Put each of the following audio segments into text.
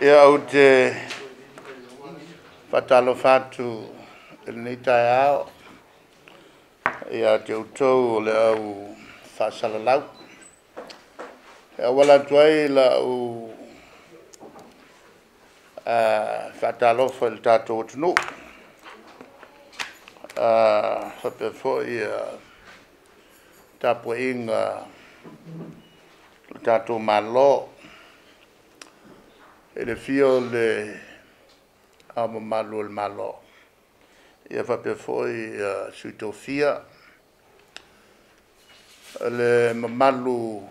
Ia, ou te faatalofa atu i lenei taeao ia te outou o le au faasalalau, e auala atu ai lau faatalofa i le tatou atunuu faapea foi le tapuaiga a lo tatou Malo i le afio o Le Ao Mamalu o le Malo faapea foi le Sui Tofia, le mamalu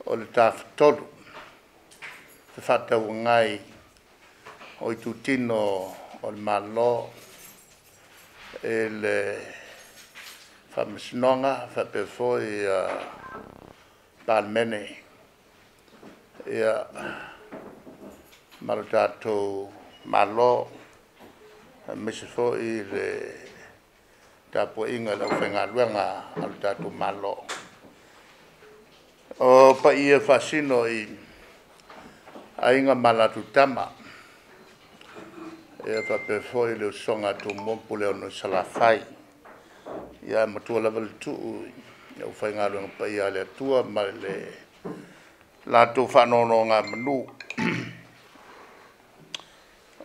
o le Tafatolu Fefaatauagai o itutino o le Malo i le Faamasinoga faapea foi le Palemene ma le tatou Malo, aemaise foi le tapuaiga a le aufaigaluega a lo tatou Malo. O paia e faasino i Aiga ma latou Tama, e faapea foi le usoga a Tumua ma Puleono i Salafai, ae matua lava le tuu i le aufaigaluega paia a le Atua ma le latou faanonogamanu.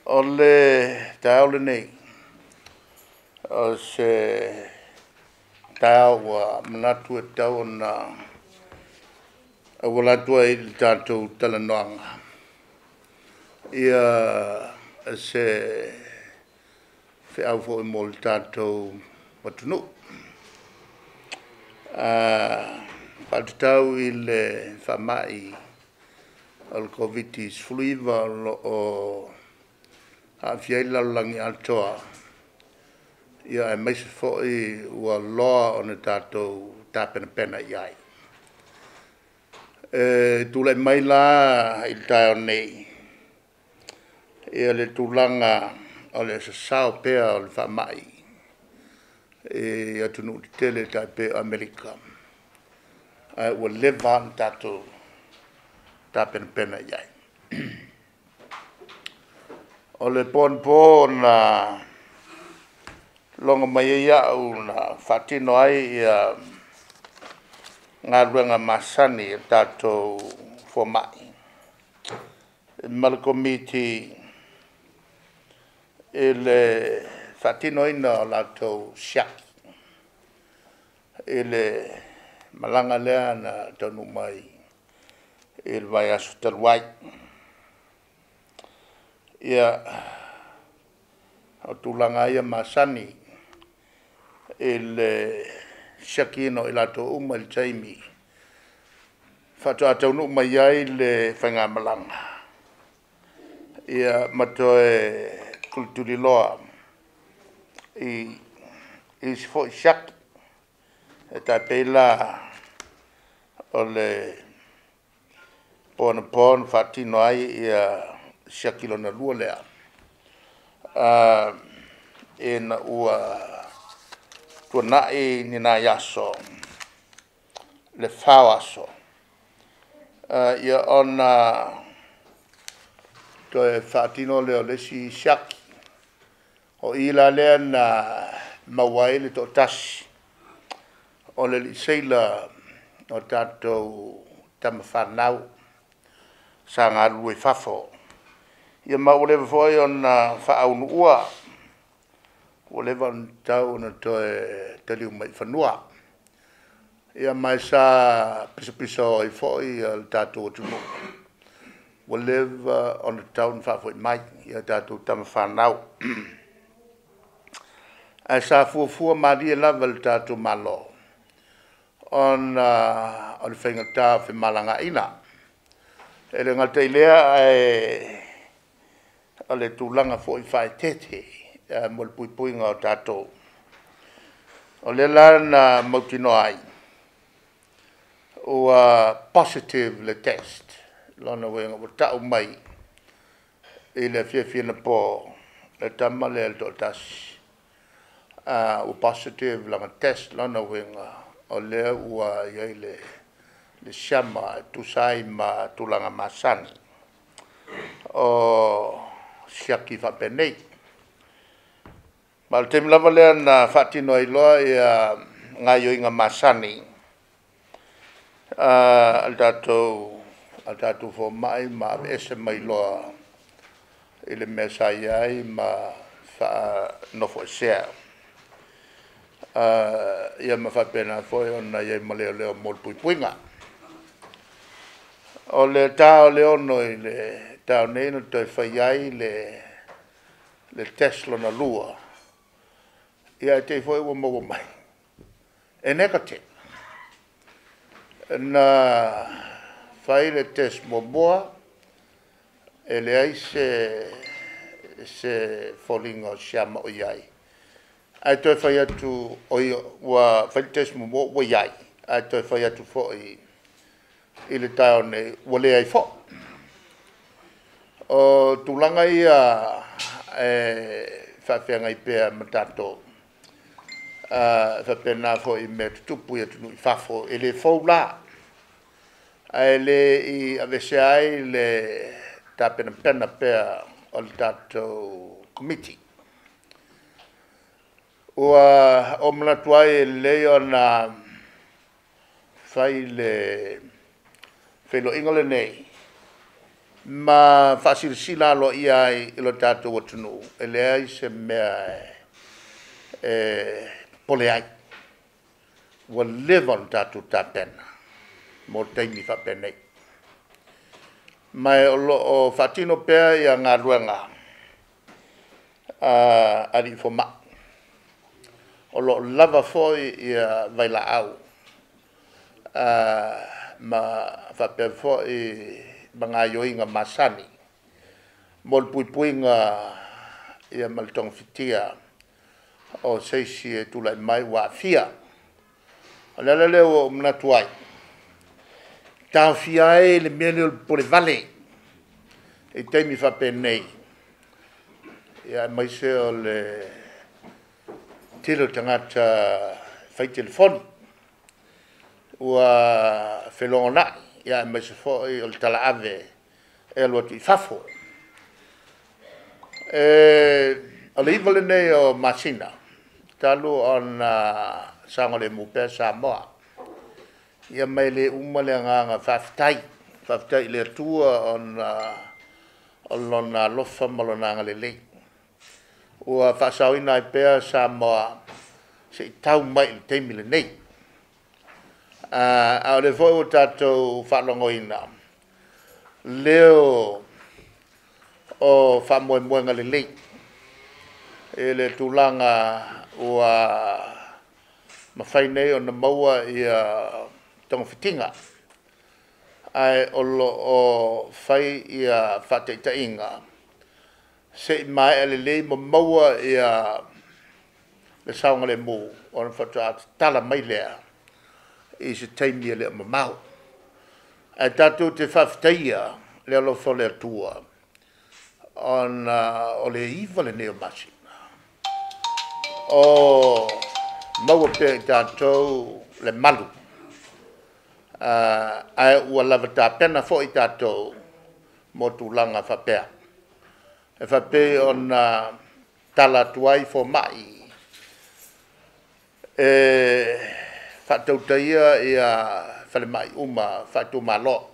O le taeao lenei, o se taeao ua manatu e tatau ona auala atu ai i le tatou talanoaga se feau foi mo le tatou atunuu. E faatatau i le faamai o le Koviti-19 o lo o aafia ai le lalolagi atoa, aemaise foi ua loa ona tatou tapenapena i ai. E tulai mai la i le taeao nei le tulaga o le sasao pea o le faamai i atunuu tetele e tai pei o Amerika, ae ua leva lava ona tatou tapenapena i ai. O le po anapo na logo mai ai au na faatino ai galuega masani a tatou fomai ma le Komiti i le faatinoina o latou siaki i le malaga lea na taunuu mai i le vaiaso talu ai. Ia, o tulaga lava ia masani i le siakiina o i latou uma i le taimi faatoa taunuu mai ai le faigamalaga, ma toe tulituliloa i isi foi siaki. E tai pei la o le po anapo na faatino ai siaki lona lua lea, ina ua tuanai ni nai aso, le fa o aso, ona toe faatino lea o le isi siaki. O i la lea na maua ai le toatasi o le alii seila o tatou tama fanau sa galulue i fafo. Ia ma ua leva foi ona faaunuua, ua leva ona tatau ona toe taliu mai i fanua. Ia ma sa pisapisao ai foi le tatou atunuu, ua leva ona tatau ona faafoi mai a tatou tama fanau. Ae sa fuafua malie lava e le tatou Malo ona o le faigata o femalagaaiga. E le gata i lea ae o le tulaga foi faaeteete mo le puipuiga o tatou. O lea la na mautinoa ai ua positive le test, o lona uiga ua tau mai i le afiafi anapo le tama lea e toatasi ua positive lana test. O lona uiga o lea ua i ai le siama e tusa ai ma tulaga masani. o siaki faapenei. Ma o le taimi lava lea na faatino ai loa gaoioiga masani a le tatou fomai ma aveese mai loa i le mea sa i ai ma faanofoesea ia ma faapena foi ona i ai ma leoleo mo le puipuiga. O le ta o le 6:00 i le taeao nei na toe fai ai le test lona lua, ia ae te i foi ua maua mai e negative. Na fai le test muamua e leai se foliga o se siama o i ai, ae toe fai atu, oi ua fai le test muamua ua i ai, ae toe fai atu foi i le taeao nei ua leai foi. O tulaga ia e faafeagai pea ma tatou, e faapena foi i mea tutupu i atunuu i fafo, e le fou la, ae le i aveesea ai le tapenapena pea o le tatou Komiti. Ua ou manatu ai e lelei ona fai le feiloaiga lenei ma faasilasila aloaia ai i lo tatou atunuu, e leai se mea e popole ai, ua leva ona tatou tapena mo taimi faapenei. Ma o lo o faatino pea galuega a alii fomai, o lo o lava foi vailaau ma faapea foi ma gaoioiga masani mo le puipuiga ma le togafitia o se isi e tulai mai ua aafia. O le ala lea ua ou manatu ai, taofia ai le mea lea o le popolevale i taimi faapenei, aemaise o le tele o tagata fai telefoni ua felogonai, aemaise foi o le talaave e alu atu i fafo. O le 9 lenei o masina talu ona saogalemu pea Samoa, ia ma e le uma le agaga faafetai, faafetai i le Atua ona o Lona alofa ma Lona agalelei ua faasaoina ai pea Samoa seia tau mai i le taimi lenei. A o lea foi ua tatou faalogoina leo o faamoemoega lelei i le tulaga ua mafai nei ona maua togafitiga, ae o lo o fai faataitaiga se i maea lelei ma maua le saogalemu ona faatoa tatala mai lea i se taimi e le o mamao. Ae tatou te faafetaia le alofa o le Atua ona o le 9 lenei o masina o maua pea e i tatou le malu, ae ua lava tapena foi tatou mo tulaga faapea. E faapei ona tatala atu ai fomai e faatautaia falemai uma faaitumalo.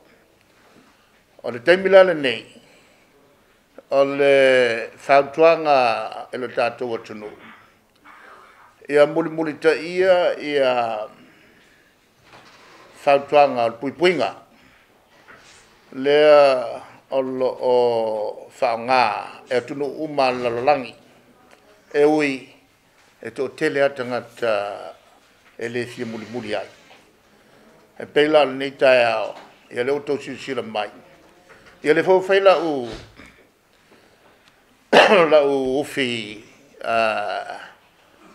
O le taimi la lenei, o le fautuaga i lo tatou atunuu, ia mulimulitaia fautuaga o le puipuiga lea o lo o faaaoga e atunuu uma lava o le lalolagi, e ui e toatele lava tagata e le fia mulimuli ai. E pei la o lenei taeao, ia o lea ua outou silasila mai, ia o lea foi ua fai lau ufi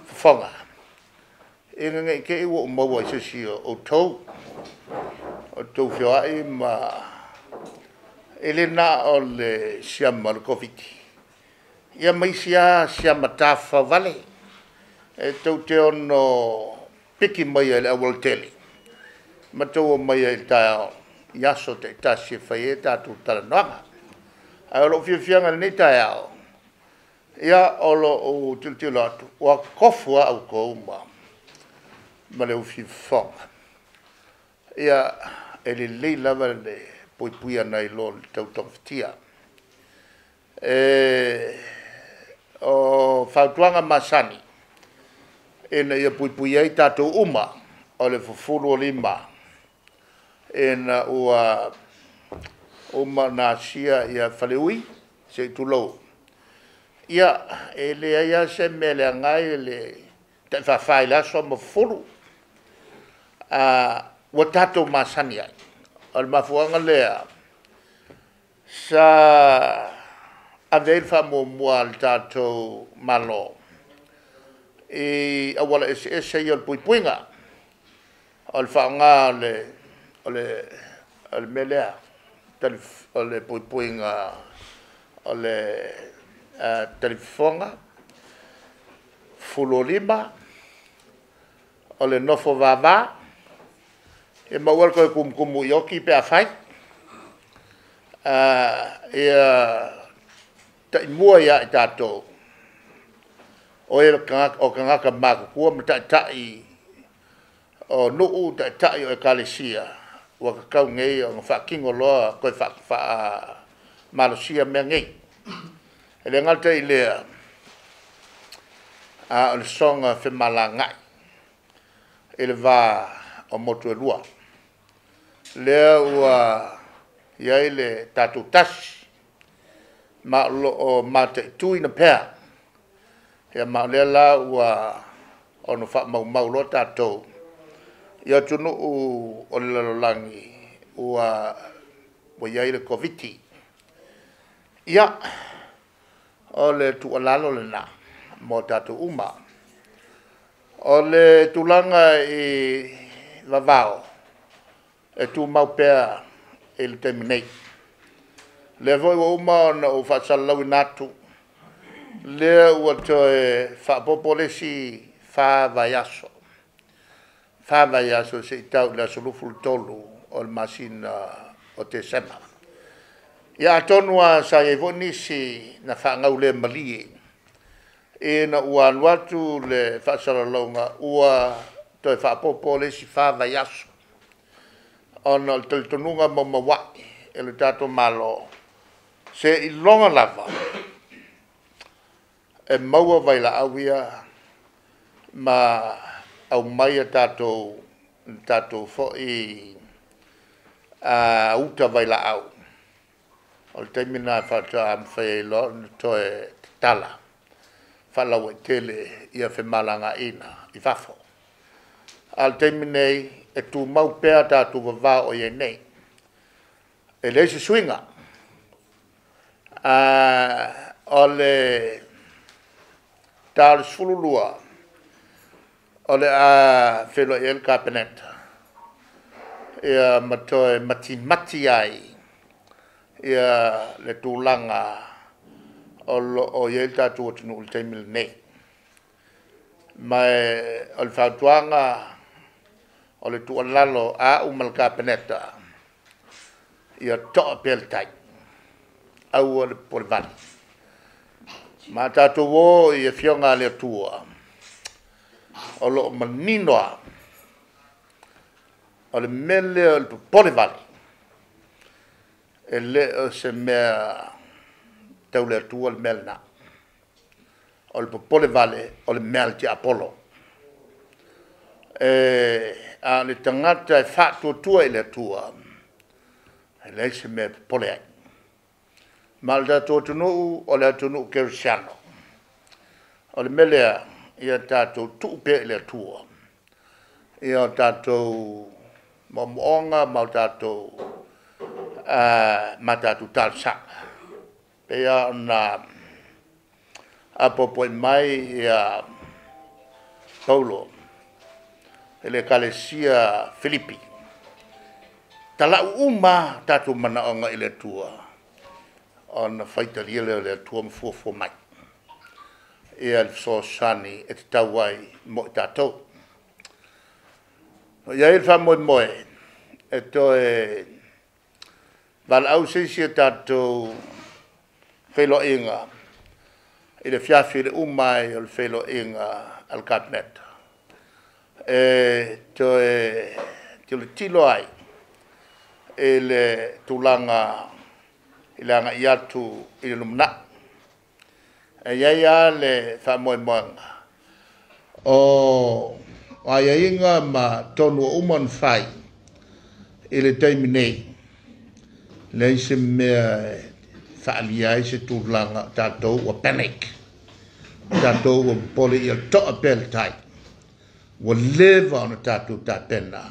fofoga, ina ne i te i ua ou maua i se isi o outou, o outou feoai ma... E le na o le siama o le Koviti, ia ma isi lava siama tafafao vale e tou te ono piki mai ai i le aualatele ma tou omai ai i le taeao i aso taitasi e fai ai a tatou talanoaga. Ae o lou fiafiaga i lenei taeao, ia o lou tilotilo atu ua tofu lava outou ma le ufifofoga. Ia e lelei lava le puipuia nai lo le tau togafitia. O fautuaga masani ina ia puipuia ai tatou uma, o le fufulu o lima ina ua uma ona asia faleui se i tulou, ia e leai lava se mea e leaga ai le taifafa i le aso ma fufulu. Ua tatou masani ai. O le mafuaaga lea sa ave ai le faamuamua a le tatou Malo i auala eseese ia o le puipuiga, o le faaaoga o le mea lea o le puipuiga o le talifofoga, fufulu o lima, o le nofo vava, ia ma aua le toe tumutumu ioti pe afai. Ia taimua ia i tatou o tagata matutua ma taitai o nuu, taitai o ekalesia, ua tatau nei ona faatino loa, toe faamalosia mea nei. E le gata i lea, a o le soona femalagaai i le va o motu e lua. Lea ua i ai le tatou tasi, ma o lo o mataituina pea. Ia ma o lea la ua ono faamaumau loa tatou i atunuu o le lalolagi ua i ai le Koviti. Ia, o le tuualalo lena mo tatou uma. O le tulaga i vavao, e tumau pea i le taimi nei. O lea foi ua uma ona ou faasalalauina atu, lea ua toe faaopoopo le isi 4 vaiaso, 4 vaiaso seia tau i le aso 23 o le masina o Tesema. Ia atonu lava sa i ai foi nisi na faagaulemalie ina ua alu atu le faasalalauga ua toe faaopoopo le isi 4 vaiaso, ona o le talitonuga maumauai e le tatou Malo, seiloga lava e maua vailaau ia ma aumai a tatou foi uta vailaau, o le taimi lena faatoa mafai ai loa ona toe tatala faalauaitele ia femalagaaiga i fafo. A o le taimi lenei, e tumau pea tatou vavao o i ai nei, e leai se suiga. O le ta o le 12:00 o le a feiloai ai le Kapeneta ma toe matimati ai le tulaga o lo o i ai le tatou atunuu i le taimi lenei. Ma o le fautuaga, o le tuualalo a au ma le Kapeneta, ia toa pea le tai, aua le popolevale. Ma a tatou o i Afioga a le Atua, o lo o manino lava, o le mea lea o le popolevale, e le o se mea tau le Atua le mea lena. O le popolevale o le mea a le tiapolo. A o le tagata e faatuatua i le Atua, e leai se mea e popole ai. Ma o le tatou atunuu o le atunuu kerisiano. O le mea lea, ia tatou tuu pea i le Atua o tatou moomooga ma tatou talosaga. E pei lava ona apoapoai mai Paulo i le Ekalesia Filipi, talau uma lava o tatou manaoga i le Atua ona faitalia lea o le Atua ma fuafua mai le fesoasoani e tatau ai mo i tatou. E i ai le faamoemoe e toe valaau se isi o tatou feiloaiga i le afiafi i le uma ai o le feiloaiga a le Kapeneta e toe tilotilo ai i le tulaga i le agai atu i le lumanai. E i ai lava le faamoemoega o aiaiga ma tonu ua uma ona fai i le taimi nei, e leai se mea e faaalia ai se tulaga o tatou ua panic, o tatou ua popole, ia to'a pea le tai. Ua leva ona tatou tapena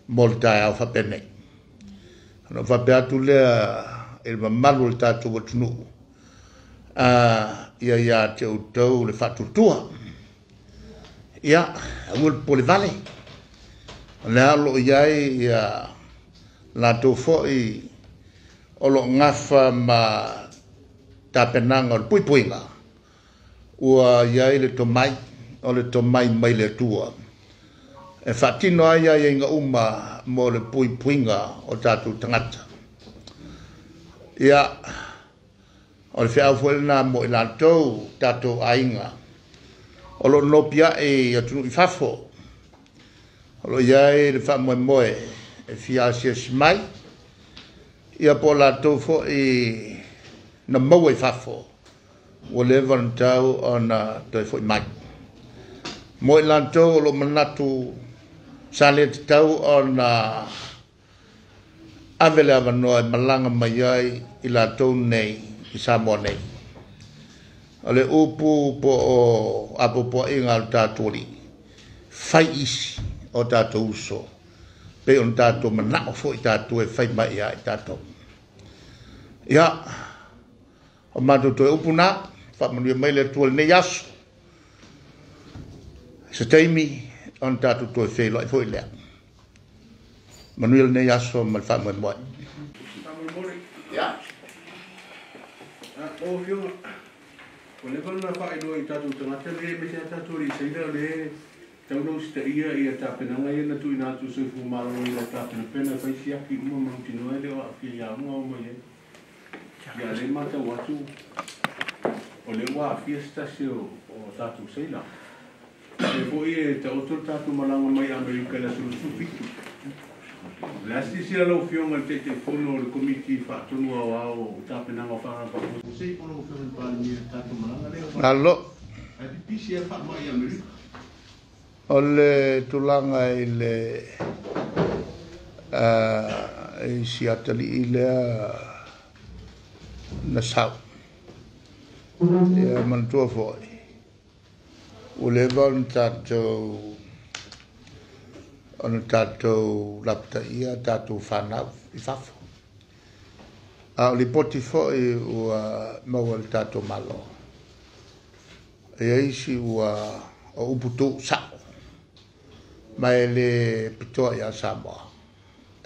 mo le taeao faapenei. Ona ou faapea atu lea i le mamalu o le tatou atunuu, ia ia te outou le faatuatua. Ia, aua le popole vale, o lea o lo o i ai latou foi o lo o nafa ma tapenaga o le puipuiga, ua i ai le tomai, o le tomai mai le Atua e faatino ai aiaiga uma mo le puipuiga o tatou tagata. Ia, o le feau foi lena mo i latou, tatou aiga, o lo o nopiai i atunuu i fafo, o lo o i ai le faamoemoe e fia asiasi mai, ia po o latou foi na maua i fafo, ua leva ona tatau ona toe foi mai. Mo i latou o lo o manatu sa le tatau ona ave le avanoa e malaga mai ai i latou nei i Samoa nei. O le upu po o apoapoaiga a le tatou Alii, fai isi o tatou uso, pei ona tatou manao foi tatou e fai mai ia i tatou. Ia, o matou toe upu na, faamanuia mai le Atua i lenei aso. Se taimi ona tatou toe feiloai foi lea. Manuia lenei aso ma le faamoemoe. Ia. Lau Afioga, ua leva ona faailoa i tatou tagata nei aemaise lava tatou alii seila o lea e tatau ona usitaia tapenaga ia na tuuina atu i le soifua maloloina e tapenapena e fai siaki uma mautinoa e le o aafia i aoga o omai ai. Ia o lea e matau atu o lea ua aafia se tasi o tatou seila. O lea foi e taoto le tatou malaga mai Amerika i le aso 27. O le a silasila lau Afioga i le Taitaifono o le Komiti Faatonu Aoao o Tapenaga o Faalapotopotoga se i lau Afioga i le Palemia i le tatou malaga lea ua Malo. Ae pipisi lava faamai i Amerika. O le tulaga i le i si atalii lea na sau. Ia manatua foi, ua leva ona tatou lapataia tatou fanau i fafo. A o lipoti foi ua maua e le tatou Malo, e i ai isi ua o upu tuusao, ma e le pitoa ia Samoa,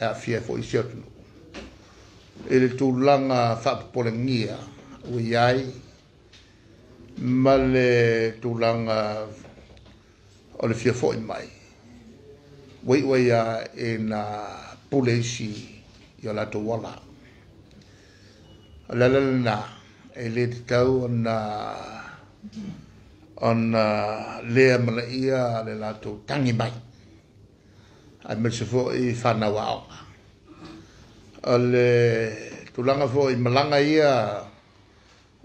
e aafia ai foi isi atunuu. I le tulaga faapopolegia ua i ai ma le tulaga o le fia foi mai, ua iu ai lava ina pule isi i o latou ola. O le ala lena, e le tatau ona le amanaia le latou tagi mai, aemaise foi fanau aoga. O le tulaga foi i malaga ia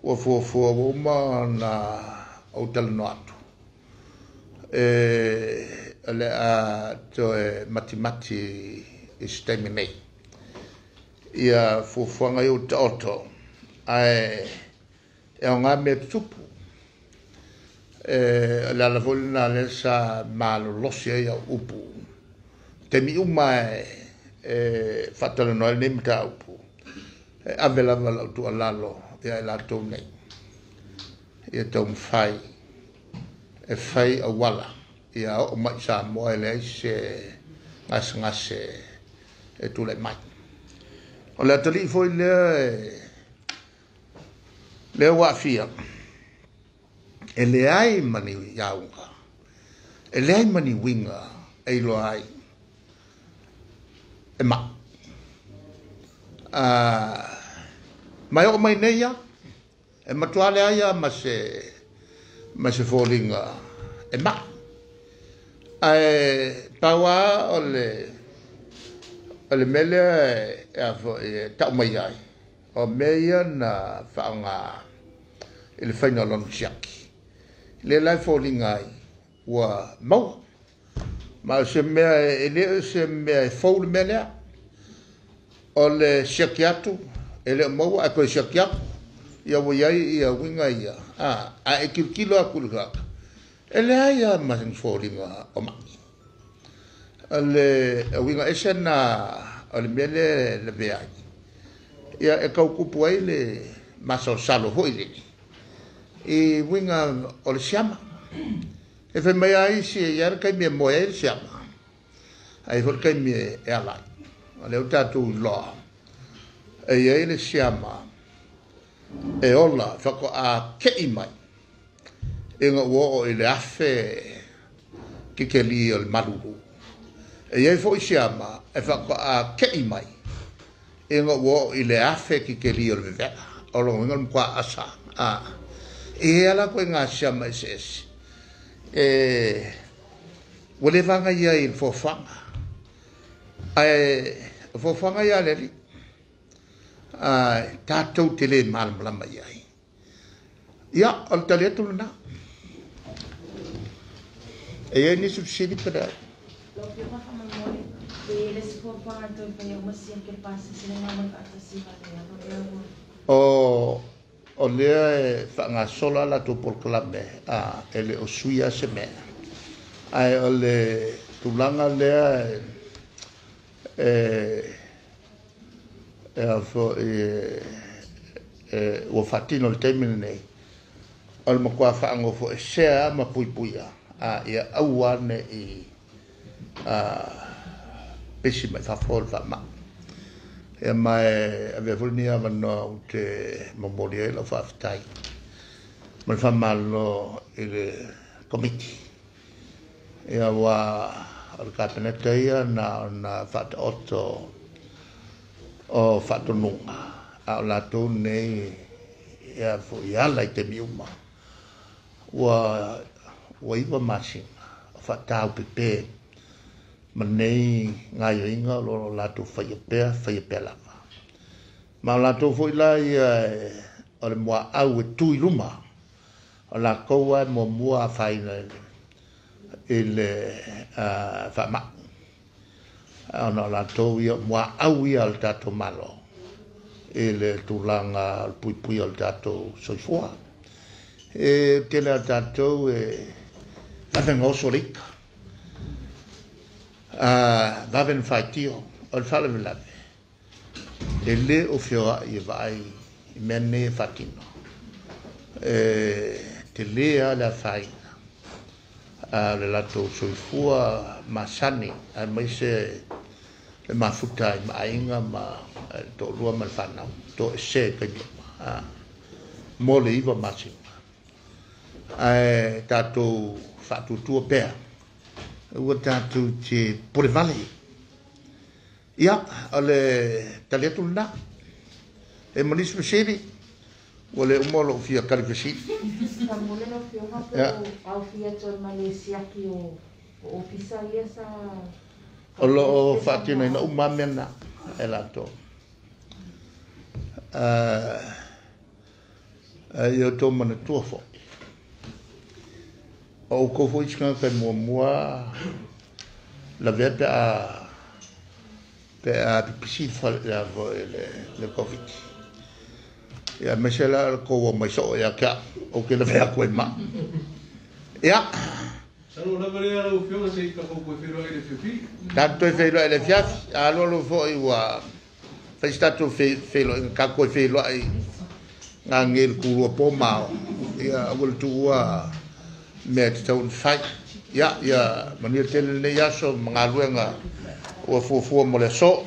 ua fuafua ua uma ona ou talanoa atu, o le a toe matimati i se taimi nei ia fuafuaga ia ua taoto, ae e aoga mea tutupu. O le ala foi lena lea sa malolosi ai au upu taimi uma e faatalanoa ai lenei mataupu, e ave lava lau tuualalo ia i latou nei, ia taumafai e fai auala ia oo mai i Samoa e leai se gasegase e tulai mai. O le atalii foi lea lea ua aafia, e leai ma ni auga, e leai ma ni uiga e iloa ai e mai. Ma e oo mai nei lava. E matua leai lava ma se foliga e mai. Ae pau lava o le mea lea e tau mai ai, o mea ia na faaaoga i le faiga o lona siaki. Lea la e foliga ai ua maua. Ma o se mea e le o se mea e fou le mea lea. O le siaki atu e le o maua ae toe siaki atu. Ia ua i ai ia uiga ia. A e tilotilo atu i le tagata, e leai lava ma ni foliga o mai. O le uiga ese na o le mea lea e lavea ai. Ia e tau tupu ai le masalosalo foi lele i uiga o le siama. E fai mai lava isi e i ai le taimi e moe ai le siama, ae i ai foi le taimi e ala ai. O lea ua tatou iloa e i ai le siama e ola faatoa kei mai ina ua oo i le 1,000 kikeli o le malulu. E i ai foi siama e faatoa kei mai ina ua oo i le 1,000 kikeli o le vevela. O lona uiga o le matua asa. E i ai lava ituaiga siama eseese ua le vagai ai i le foafoaga. Ae o foafoaga ia a le Alii, tatou te le malamalama i ai. Ia, o le tali atu lena. E i ai nisi fesili pe leai? Lau Afioga faamolemole, pe i ai le isi fuafuaga e toe faia uma siaki o le pasese lena ma le faatasiga o le alo lea ua. O lea e faagasolo a latou polokalame, e le o suia se mea. Ae o le tulaga lea e ua faatino i le taimi lenei, o le matua faanofoesea ma puipuia, ia aua ne i pesi mai fafo le faamai. Ia ma e avea foi lenei avanoa ou te momoli ai lau faafetai ma le faamalo i le komiti. Ia ua o le kapeneta ia na ona faataoto o faatonuga, a o latou nei ia foi ala i taimi uma. Ua 9 masina o faataupepe ma nei gaioiga o lo latou faia pea lava. Ma o latou foi la ia o le muaau e tu i luma, o latou e muamua afaina i le faamai. Ona o latou ia muaau ia o le tatou malo i le tulaga o le puipui o le tatou soifua. E tele a tatou e vave oso le ita, vave na faitio, o le faalavelave, e le o feoai e vaai i mea nei e faatino. E tele lava le afaina o le latou soifua masani, aemaise le mafuta ai ma aiga ma le toalua ma le fanau, toese i taimi uma, mo le 9 masina. Ae tatou faatuatua pea, ua tatou te pulevale. Ia, o le tali atu lena. E ma nisi fesili, ua le uma o lou fia tali fesili. Faamole lau Afioga pe o aofia atu ai ma le siaki o ofisa ia sa. O lo o faatinoina uma mea na e latou. Ia outou manatua foi. O outou foi isi tagata e muamua lavea pe a pipisi le Covid. Ia aemaise la o le tou o mai soo ia te au, ou te lavea atu ai ma. Ia. Salo lava lea lau Afioga se i tatou toe feiloai i le fiafi. Tatou toe feiloai i le fiafi. A alu foi ua fai se tatou feiloaiga, tatou toe feiloai gage le kulua po mao. Ia aua le tuua mea e tatau ona fai. Ia manuia tele lenei aso ma galuega ua fuafua mo le aso.